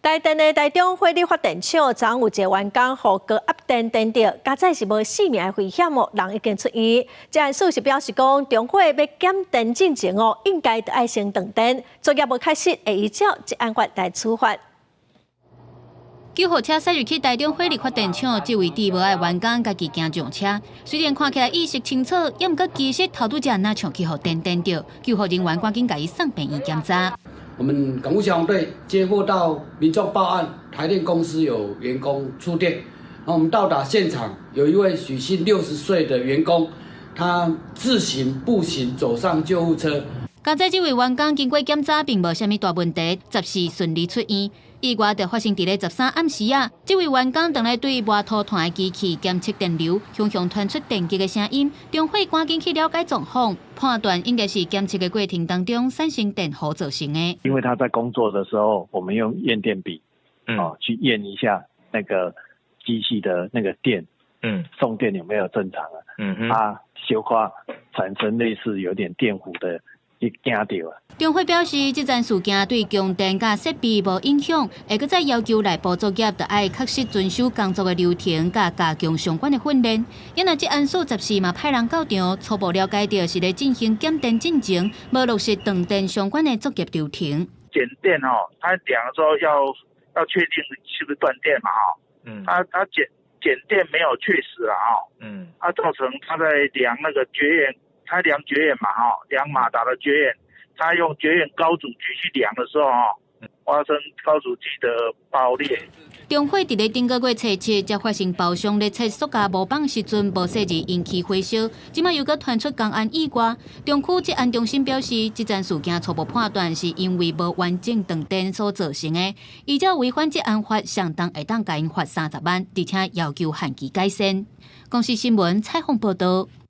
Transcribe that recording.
台電的台中火力發電廠昨昏有一个員工予高壓電電著，佳哉是無性命的危險哦，人已經出院。職安署是表示講，中火欲檢電進前哦，應該著愛先斷電，作業無確實會依照職安法來處罰。救護車駛入去台中火力發電廠，這位戴帽仔的員工家己行上車，雖然看起來意識清楚，猶毋過其實頭拄才若像去予電電著，救護人員趕緊共伊送病院檢查。我們港務消防隊接獲到民眾報案，台電公司有員工觸電。我們到達現場，有一位許姓60歲的員工，他自行步行走上救護車。佳哉這位員工經過檢查，並無啥物大問題，十四順利出院。意外就發生佇咧13暗時啊！這位員工當咧對磨塗炭的機器檢測電流，雄雄傳出電擊的聲音，中火趕緊去了解狀況，判斷應該是檢測的過程當中產生電弧造成的。因為他在工作的時候，我們用驗電筆，哦，去驗一下那個機器的那個電，送電有沒有正常啊？啊，小可產生類似有點電弧的。驚著啊！中火表示，這樁事件對供電佮設備無影響，會閣再要求內部作業，著愛確實遵守工作的流程，佮加強相關的訓練。因為職安署十四嘛派人到場，初步了解著是咧進行檢電進前，無落實斷電相關的作業流程。檢電哦，他量的時候要確定是不是斷電嘛？哈，他檢電沒有確實啦，哈，他造成他在量那個絕緣。他量絕緣嘛，哈，量馬達的絕緣，他用絕緣高阻計去量的時候，哈，發生高阻計的爆裂。中火佇咧頂個月初七，才發生包廂咧測塑膠模板時陣無細膩引起火燒，這擺又閣傳出工安意外。中區職安中心表示，這樁事件初步判斷是因為無完整斷電所造成的，依照違反職安法，相當會當共𪜶罰30萬，而且要求限期改善。公視新聞採訪報道。